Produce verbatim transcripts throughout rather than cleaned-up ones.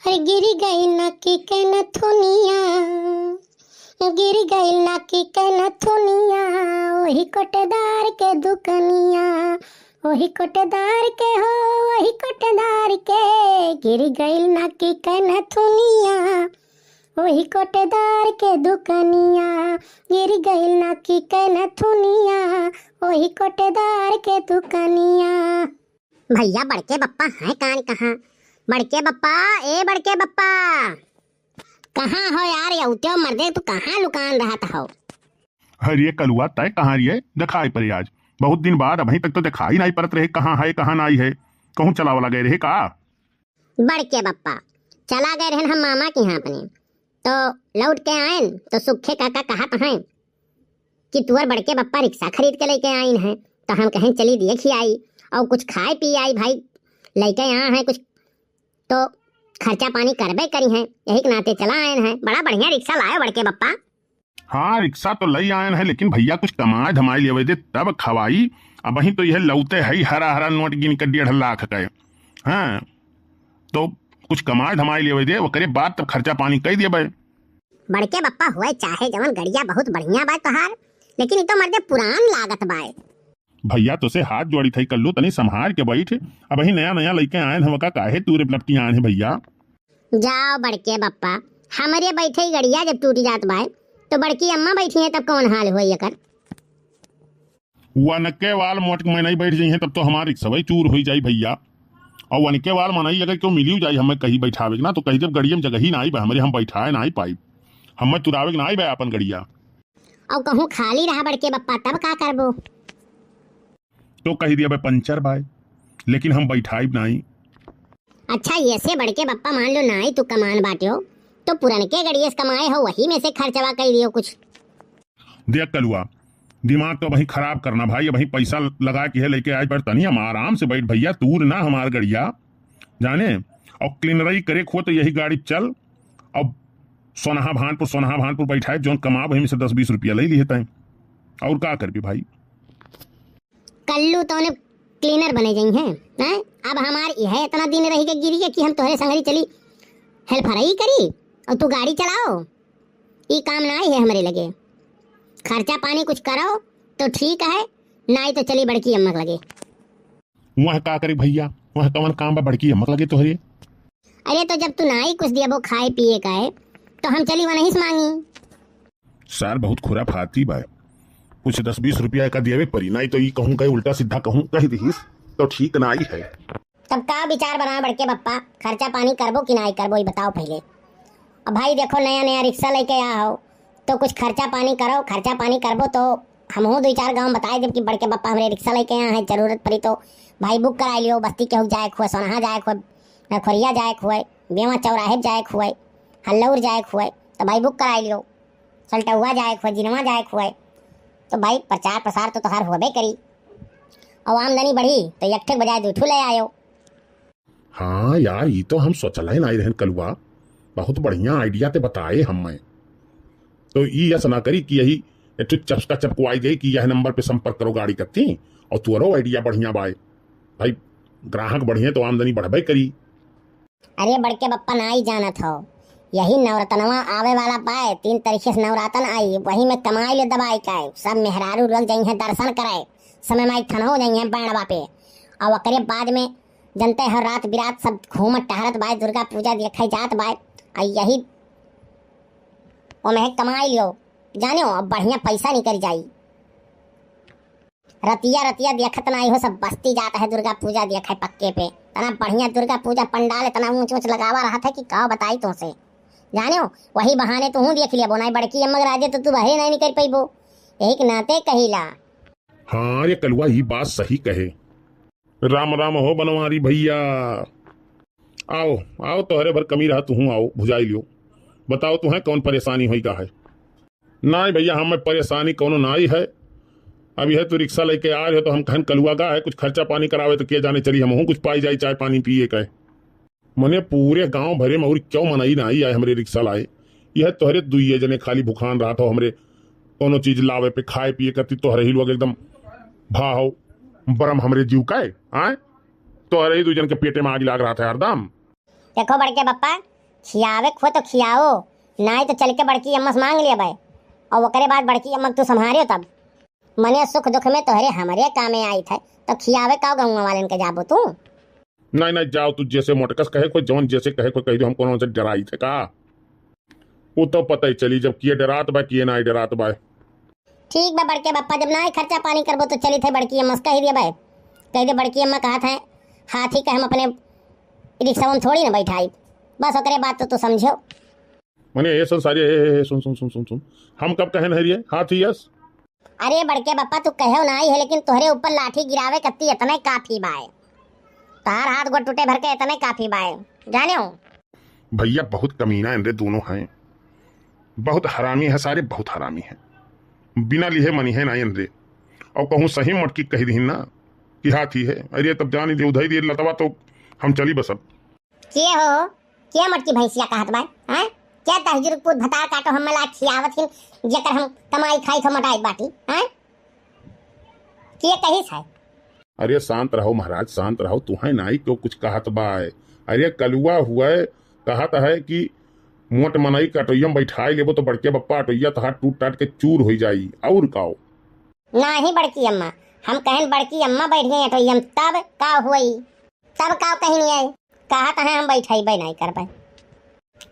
अरे गिर गई नाकी के नथुनिया, गिर गई नाकी के नथुनिया, ओही कोटेदार के दुकनिया, ओही कोटेदार के हो, ओही कोटेदार के। गिर गई नाकी के नथुनिया, ओही कोटेदार के दुकनिया, गिर गई नाकी के नथुनिया, ओही कोटेदार के दुकनिया। भैया, बड़के बप्पा हैं कान कहाँ? बड़के बप्पा, ए बड़के बप्पा, कहाँ हो यार? ये उठो मर्दे, तू कहाँ लुकान रहत हो? अरे कलुआ, तय कहाँ रिये? देखाई परे आज, बहुत दिन बाद, अबहीं तक तो देखाई नाई परत रहे, कहाँ है, कहाँ नाई है, कहूँ चला वाला गए रहे का? बड़के बप्पा, चला गए रहन हम मामा के यहाँ अपने, तो लौट के आएन तो सुखे काका कहत हैं कि तुअर बड़के बप्पा रिक्शा खरीद के लेके आइन हैं, तो हम कहें चली देखी आई और कुछ खाए पी आई भाई, लेके यहाँ हैं कुछ तो खर्चा पानी करबे करी हैं, यही के नाते चला आएन हैं। बड़ा बढ़िया रिक्शा लाए बड़के बप्पा। हाँ, रिक्शा तो लई आएन है, लेकिन भैया कुछ कमाए धमाए लेवे दे तब खवाई। अबहीं तो यह लौते है हरा हरा नोट गिन के डेढ़ लाख का। हाँ, तो कुछ कमाए धमाए लेवे दे, ओकरे बाद तब खर्चा पानी कई देबे। बड़के बप्पा हुए चाहे जवन, गड़िया बहुत बढ़िया बा तोहार, लेकिन ई तो मर्दे पुरान लागत बाय। भैया तोसे हाथ जोड़ी थई कल्लू, तनी संभार के बैठ। अबहीं नया नया लइके आएन हव का, काहे तू रे लपटी आएन है भैया? जाओ बड़के बप्पा, हमरे बैठे ही गड़िया जब टूट जात बाय, तो बड़की अम्मा बैठी हैं, तब कौन हाल होई एकर? वनके वाल मोट में नहीं बैठ जइहें, तब तो हमार रिक्शा चूर होई जाई भैया। और वनके वाल मनई अगर क्यों मिलियो जाई, हमें कहीं बैठावे के ना, तो कहीं जब गड़िया में जगह ही ना आई बा हमरे, हम बैठाए ना आई पाई, हमें तुरावे के ना आई बा अपन गड़िया। और कहूँ खाली रहा बड़के बप्पा, तब का करबो? तो कही दिया बे पंचर बाय, लेकिन हम बैठाइब नाई। अच्छा, ऐसे बड़के बप्पा मान लो नाई तू कमान बाट्यो, तो पुरनके गड़िए से कमाए हो, वही में से खर्चवा कर दियो कुछ। देख कलुआ, दिमाग तो वही खराब करना भाई, वही पैसा लगा के है लेके आए, पर तनी हम आराम से बैठ भैया, तूर ना हमार गड़िया जाने। और क्लीनरई करे खो तो यही गाड़ी चल, अब सोनहा भानपुर, सोनहा भानपुर बैठाए, जौन कमाब वही में से दस बीस रुपया ले लिए तय, और का करबी भाई? कल्लू तौने क्लीनर बने जाई हैं, हैं? अब हमार यह इतना दिन रही के गिरी है कि हम तोहरे संगरी चली हेल्परई करी और तू गाड़ी चलाओ, ई काम नाई है हमरे लगे। खर्चा पानी कुछ करो तो ठीक है, नाई तो चली बड़की अम्मा के लगे। वह का करे भैया, वह कवन काम बा बड़की अम्मा के लगे तोहरे? अरे तो जब तू नाई कुछ दियबो खाए पिए का है, तो हम चली वनही से मांगी। सार बहुत खुराफाती बा। कुछ दस बीस रुपया का दियबे परी, नाई तो ई कहूँ कहे उल्टा सीधा कहूँ कह दिहिस तो ठीक नाई है। तब का विचार बनावे बड़के बप्पा, खर्चा पानी करबो कि नाई करबो, ई बताओ पहले। अब भाई देखो, नया नया रिक्शा लेके आ हो, तो कुछ खर्चा पानी करो, खर्चा पानी करबो तो हमहू दुई चार गाँव बताए देब कि बड़के बप्पा हमरे रिक्शा लेके आ हैं, जरूरत पड़ी तो भाई बुक कराई लियो, बस्ती केहू जाए के हुए, सोनहा जाए के हुए, नरखोरिया जाए के हुए, बेवा चौराहे जाए के हुए, हल्लौर जाए के हुए, तो भाई बुक कराई लियो। सलटौआ जाए के हुए, जिनवा जाए के हुए, तो भाई प्रचार प्रसार तो तोहार होबे करी। और आमदनी बढ़ी तो एक ठे के बजाय दू ठो ले आयो। हाँ यार, ई तो हम सोचले नाई रहन कलुआ, बहुत बढ़िया idea ते बताए हमें। तो ई ऐसा ना करी कि यही एक ठे चपका चपकवाई जाई कि यह नंबर पे संपर्क करो गाड़ी कत्ती, और तुअरो idea बढ़िया बाय भाई, ग्राहक बढ़िए तो आमदनी बढ़बे करी। अरे बड़के बप्पा नाई जानत हो, यही नवरतनवा आवे वाला बाय, तीन तारीख से नवरातन आई, वही में कमाई ले दबाई का, सब मेहरारू लोग जाई हैं दर्शन करे, समय माई ठन हो जाई हैं बैंडवा पे। और ओकरे बाद में जनते हो रात बिरात सब घूमत टहरत बाय, दुर्गा पूजा देखे जात बाय, आ यही ओमे कमाई लियो, जानियो अब बढ़िया पैसा निकल जाई। रतिया रतिया देखत नाई हो, सब बस्ती जात है दुर्गा पूजा देखे पक्के पे। इतना बढ़िया दुर्गा पूजा पंडाल, इतना ऊंच ऊंच लगावा रहत है कि का बताई तुमसे। जानियो, वही बहाने तू देख लिया, बोनाई बड़की अम्मा के राजे तो तू बहरे नहीं निकल पैबो। यही के नाते कहिला। हाँ रे कलुआ, ई बात सही कहे। राम राम हो बनवारी भैया। आओ, आओ, तोहरे भर कमी रहा, तुहूँ आओ, भुजाई लियो। बताओ, तुहें कौन परेशानी होई का है? नाई भैया, हमें परेशानी कौनो नाई है। अब यह तू रिक्शा लेके आ रहे हो, तो हम कहन कलुआ का है, कुछ खर्चा पानी करावे, तो के जाने चली, हमहूँ कुछ पाई जाई, चाय पानी पिए का है। मने पूरे गांव भरे में और क्यों मनई नाई आए हमरे रिक्शा लाए। यह तोहरे दुइये जने खाली भुखान रहा था, हमरे कौनो चीज लावे पे, खाए पिए कती तोहरे ही लोग एकदम भाव बरम हमरे जीव का है, आए? तोहरे ही दू जन के पेटे में आग लाग रहा था हरदम। देखो बड़के बप्पा, खियावे को हो तो खियाओ, नाहीं तो चल के बड़की अम्मा से मांग लेबे, और ओकरे बाद बड़की अम्मा के तू संभारियो तब। मने सुख दुख में तोहरे हमरे कामे आइत है, तो खियावे का गौवा वालन के जाबो तू? नाहीं, नाहीं, जाओ तू, जैसे मोटकस कहे कोई, जौन जैसे कहे कोई, कहि दियो हम कौनो से डराइत है का? वो तो पता ही चली जब किए डरात बा, किए नाहीं डरात बा। ठीक बा बड़के बप्पा, जब नाहीं खर्चा पानी करबो तो चलित है बड़की अम्मा से कहि देबे। कहि दे बड़की अम्मा कहत है, हाथी के हम अपने रिक्शा में थोड़ी ना बैठाई, बस ओकरे बाद तो तू समझो। मने ए संसारी, ए, ए, ए, सुन, सुन, सुन, सुन, सुन, हम कब कहेन है रे हाथी यस? अरे बड़के बप्पा, तू कहेव नाहीं है, लेकिन तोहरे ऊपर लाठी गिरावे कत्ती इतने काफी बाय। तहार हाथ गोड़ टूटे भर के इतने काफी बाय, जाने हो? भैया बहुत कमीना हैं रे दोनों हैं, बहुत हरामी है सारे, बहुत हरामी है। बिना लिहे मनी है नाहीं रे। और कहूँ सही मोटकी कहि दिहिन ना कि हाथी है, अरे तब जान दे उधई दे लतवा तो हम चली बस अब। के हो? के मोटकी भैंसिया कहत बा? हैं? के तहजुर पूत भतार काटो हम मला खियावत हिन, जेकर हम कमाई खाई थो मोटाई बाटी? हैं? के कहिस है? अरे शांत रहो महाराज, शांत रहो, तुहैं नाई क्यों कुछ कहत बा? अरे कलुआ हुए कहत है कि मोट मनई के अटोइया में बैठाई लेबो तो बड़के बप्पा अटोइया तहार टूट टाट के चूर होई जाई, और काओ? नाहीं बड़की अम्मा, हम कहेन बड़की अम्मा बैठ गई अटोइया में, तब का हुई? तब का कहीं नहीं आई? कहत है हम बैठइबे नाहीं करबे।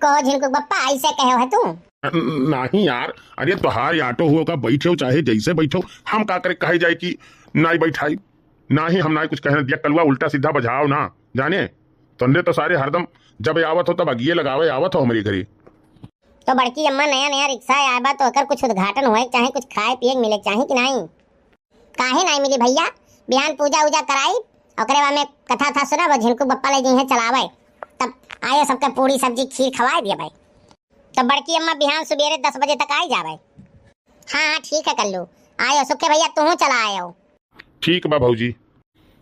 कहो झिनकू बप्पा, ऐसे कहो है तू? न-, नाहीं यार, अरे तोहार ऑटो हुओ का बैठो चाहे जैसे बैठो, हम का करे कहे जाए कि नाहीं बैठाई? नाहीं, हम नाहीं कुछ कहने दिया, कलुआ उल्टा सीधा बजाओ ना, जाने? तन्ने तो सारे हरदम जब आवत हो तब अगिए लगावे आवत हो हमरे घरे। तो बड़की अम्मा नया नया रिक्शा आया बा तो ओकर कुछ उद्घाटन होए के चाही, कुछ खाए पिए के मिले के चाही कि नाहीं? काहे नाहीं मिली भैया, बिहान पूजा उजा कराई, ओकरे बाद में कथा था सुनब, झिनकू बप्पा ले जइहें चलावे, तब आयो सबके पूरी सब्जी खीर खवाए दिए भाई। तो बड़की अम्मा बिहान सुबेरे दस बजे तक आई जावे। हाँ हाँ ठीक है कल्लू, आयो सुखे भैया तुहूँ चला आयो। ठीक बा भौजी,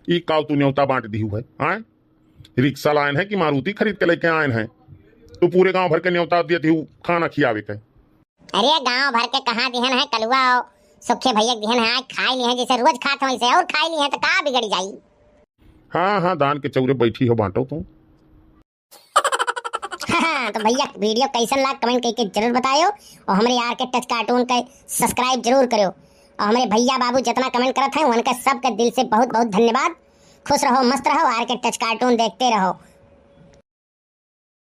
ई काव तू न्योता बांट दिहू है, आय? रिक्शा लायन है कि मारुति खरीद के लेके आयन है? तू पूरे गांव भर के न्योता दिए दिहू खाना खियावे के। अरे गांव भर के कहाँ दिहन है कलुआ, और सुखे भैया के दिहन है, आज खाई लिहे, जैसे रोज खात हो वैसे और खाई लिहे तो का बिगड़ जाई? हाँ हाँ, दान के चौरे बैठी हो बांटो तू। हाँ, तो भैया वीडियो कैसन लाग कमेंट करके जरूर बतायो, और हमरे आर के टच कार्टून के सब्सक्राइब जरूर करो, और हमरे भैया बाबू जितना कमेंट करत हैं उनके सबके दिल से बहुत बहुत धन्यवाद। खुश रहो, मस्त रहो, आर के टच कार्टून देखते रहो।